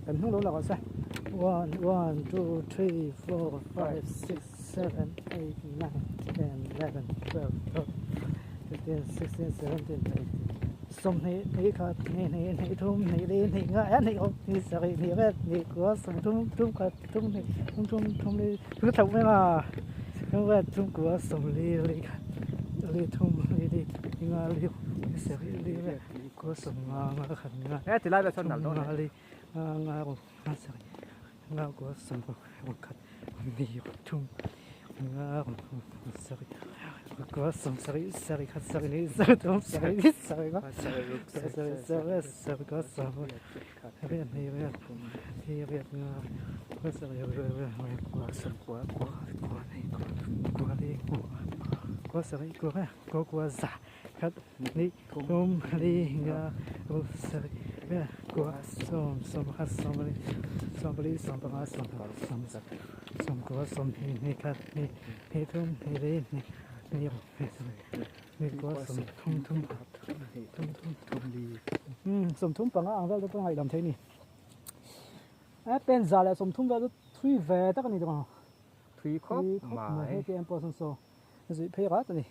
Kan hnung lo lakah se one one two three four five six seven eight nine ten eleven twelve thirteen fifteen sixteen seventeen eighteen sawmhnih hnih khat hnih hnih hnih thum hnih li hnih nga eh hnih awk hnih sarih hnih vel hnih kua sawmthum thum khat thum hnih thum thum thum li thum thauh mai a thum vel thum kua sawmli li khat li thum li li nga li sarih li vel kua sawmnga nga khat nga He ti lai vel sawn nal dawn nga li nga nga nga sarih nga kua sawmruk khat hnih thum nga sarih kua sawmsarih sarih khat sarih hnih sarih thum sarih li sarih nga sarih sarih sarih kua sawmruk riat hnih riat hnih riat nga kua sarih riat kua sawmkua kua kua hnih kua li kua kua sarih kua kua kua za khat hnih thum li nga ruk sarih riat kua sawm sawm pakhat sawm pahnih sawm pali sawm panga sawm paruk sawm sarih sawm kua sawm hnih hnih khat hnih hnih thum hnih li hnih hnih ruk hnih sarih hnih kua sawm thum thum khat thum thum thum li sawm thum panga ang vel te pawh ngaihdam theih a ni a pen za leh sawm thum vel chu thui ve tak a ni tawh ang thui khawp mai hei te en pawh sawn saw zuih phei rat a ni.